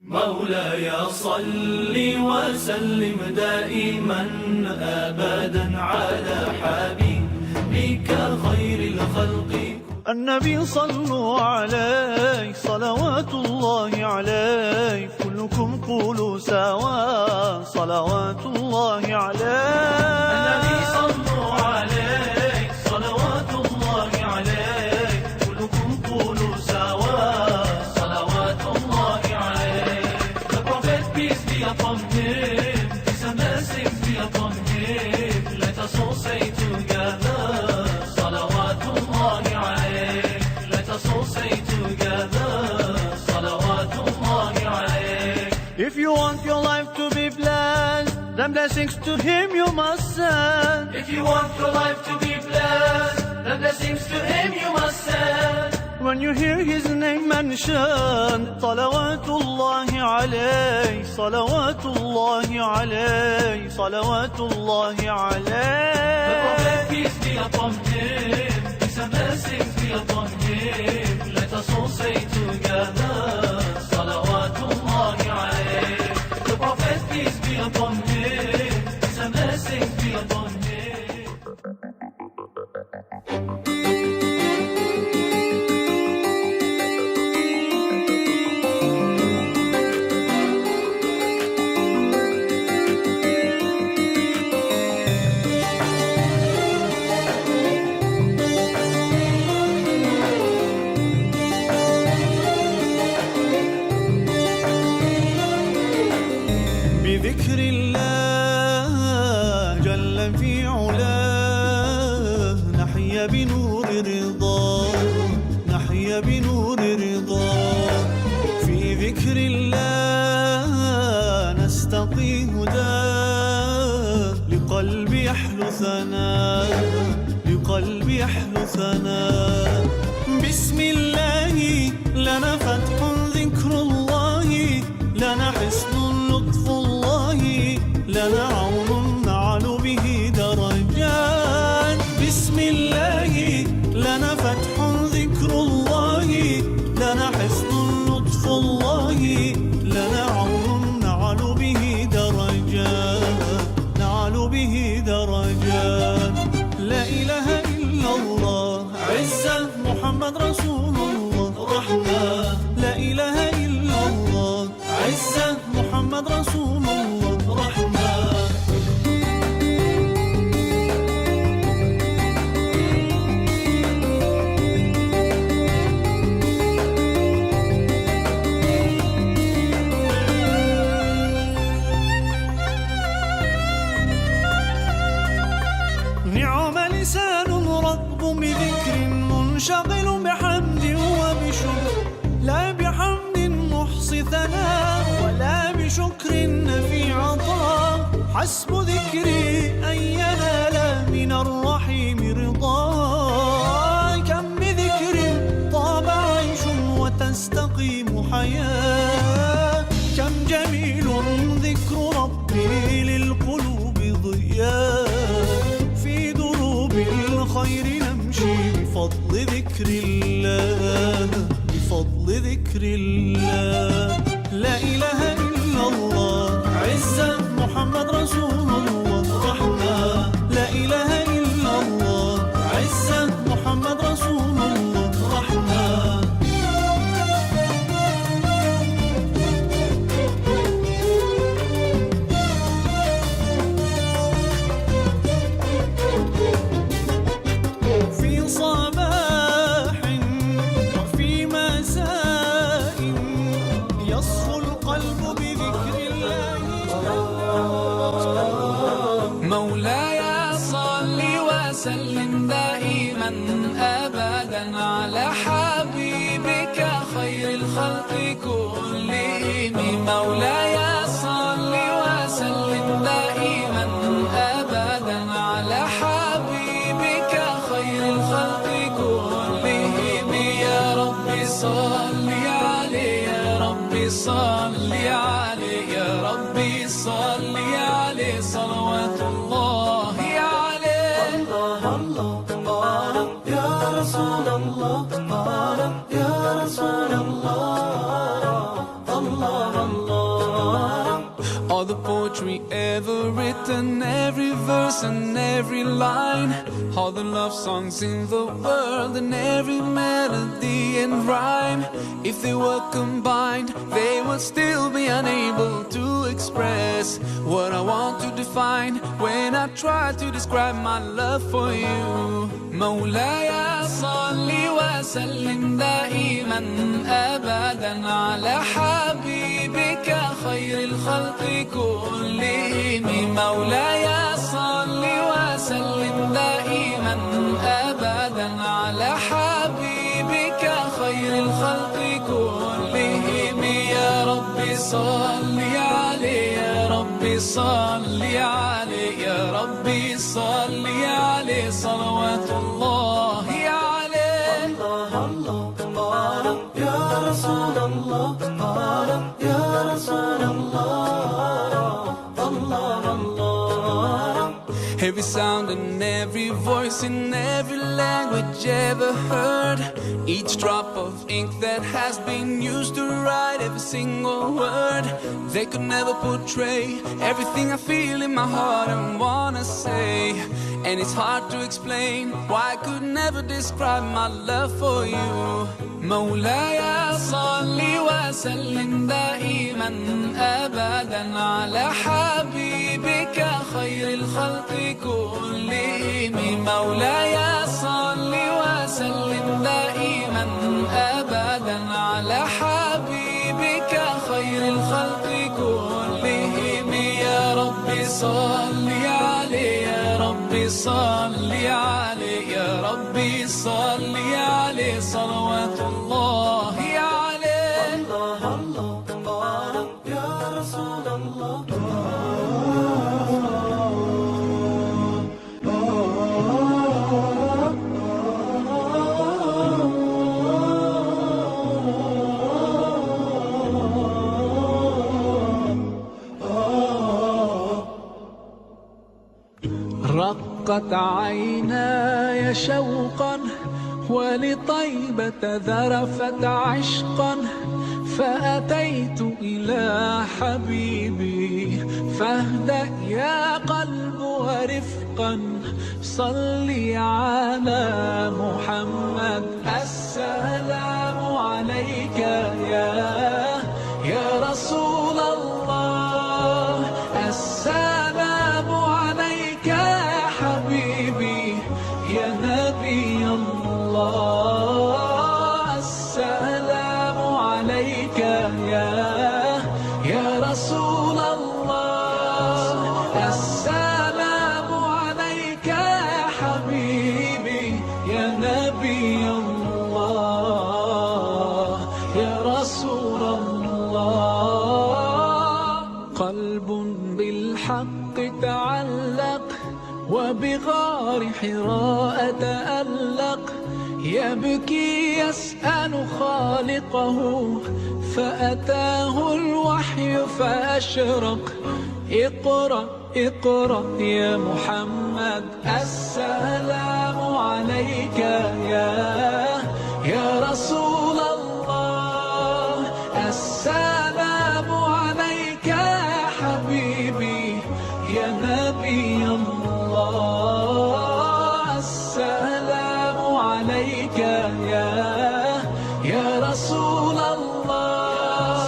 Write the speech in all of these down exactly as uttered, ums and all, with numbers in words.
مولاي صل وسلم دائما أبدا على حبيبك خير الخلق. النبي صلوا عليه صلوات الله عليه، كلكم قولوا سوا صلوات الله عليه. النبي صلوا عليه صلوات الله عليه، كلكم قولوا سوا صلوات الله عليه. The Prophet, peace be upon him, peace and blessings be upon him. Let us all say together, صلوات الله عليه. Let us all say together, صلوات الله عليه. If you want your life to be blessed, then blessings to him you must send. If you want your life to be blessed, then blessings to him you must send. When you hear his name mentioned, صلوات الله عليه، صلوات الله عليه، صلوات الله عليه. The Prophet, peace be upon him, peace and blessings be upon him. Let us all say together, صلوات الله عليه. The Prophet, peace be upon him, peace and blessings be upon him. بذكر الله جل في علاه نحيا بنور رضاه، نحيا بنور رضاه. في ذكر الله نستقي هداه، لقلب يحلو ثناه، لقلب يحلو ثناه. بسم الله لنا فتح ذكر الله، لنا حصن لطف الله، لنا عون نعلو به درجات. بسم الله لنا فتح ذكر الله، لنا حصن لطف الله، لنا عون نعلو به درجات، نعلو به درجات. لا إله إلا الله، عزة محمد رسول الله، رحمة. لا إله إلا الله، عزة محمد رسول الله، رحمة. نعم لسان رطب بذكر منشغل بحمد وبشكر، لا بحمد محصي ثناء ولا بشكر نفي عطاء. حسب ذكري أن ينال من الرحيم رضا. كم بذكر طاب عيش وتستقيم حياة. كم جميل ذكر ربي للقلوب ضياء. في دروب الخير نمشي بفضل ذكر الله، بفضل ذكر الله. لا إله إلا الله، عزة محمد رسول الله، رحمة. لا إله إلا الله، عزة محمد رسول الله، رحمة. في صباح وفي مساء يصفو القلب بذكر الله. مولاي صل وسلم دائما أبدا على حبيبك خير الخلق كلهم. مولاي صل وسلم دائما أبدا على حبيبك خير الخلق كلهم. يا رب صل عليه، يا رب صل عليه، يا رب صل عليه، صلوات الله عليه. الله، الله، الله، يا رسول الله، الله، يا رسول الله، الله، الله. And every verse and every line, all the love songs in the world and every melody and rhyme, if they were combined, they would still be unable to express what I want to define when I try to describe my love for you. مولاي صل وسلم دائما أبدا على حبيبك خير الخلق كلهم. مولاي صل وسلم دائما أبدا على حبيبك خير الخلق كلهم. يا رب صل عليه، يا رب صل عليه، يا رب صل عليه صلوات الله عليه. الله الله الله، يا رسول الله، الله يا رسول الله، الله الله. Every sound and every voice in every language ever heard, each drop of ink that has been used to write every single word, they could never portray everything I feel in my heart and wanna say. And it's hard to explain why I could never describe my love for you. مولاي صل وسلم دائما أبدا على حبيبك خير الخلق كلهم. مولاي صل وسلم دائما أبدا على حبيبك خير الخلق كلهم. يا رب صل عليه، يا رب صل عليه، يا رب صل عليه صلوات الله عليه. الله الله الله، يا رسول الله. رقت عيناي شوقا ولطيبة ذرفت عشقا، فأتيت إلى حبيبي فاهدأ يا قلب ورفقا، صل على محمد. السلام عليك يا، يا رسول الله، السلام عليك يا حبيبي، يا نبي الله. السلام عليك يا، يا رسول الله، السلام عليك يا حبيبي، يا نبي الله، يا رسول الله. قلب بالحق تعلق، وبغار حراء تألق، يبكي يسأل خالقه، فأتاه الوحي فأشرق. اقرأ، اقرأ يا محمد. السلام عليك يا، يا رسول الله، السلام عليك يا حبيبي، يا نبي الله. السلام عليك يا، يا رسول الله،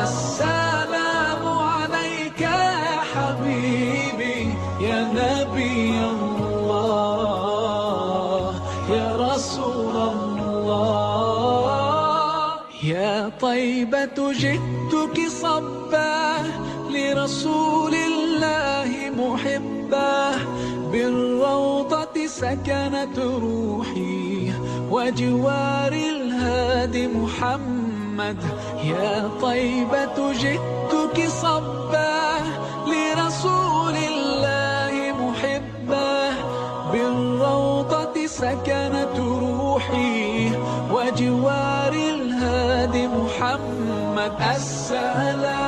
السلام عليك يا حبيبي، يا نبي الله، يا رسول الله. يا طيبة جئتك صبا، لرسول الله محبا، بالروضة سكنت روحي، وجوار الهادي محمد. يا طيبة جئتك صبا، لرسول الله محبا، بالروضة سكنت روحي، وجوار الهادي محمد. السلام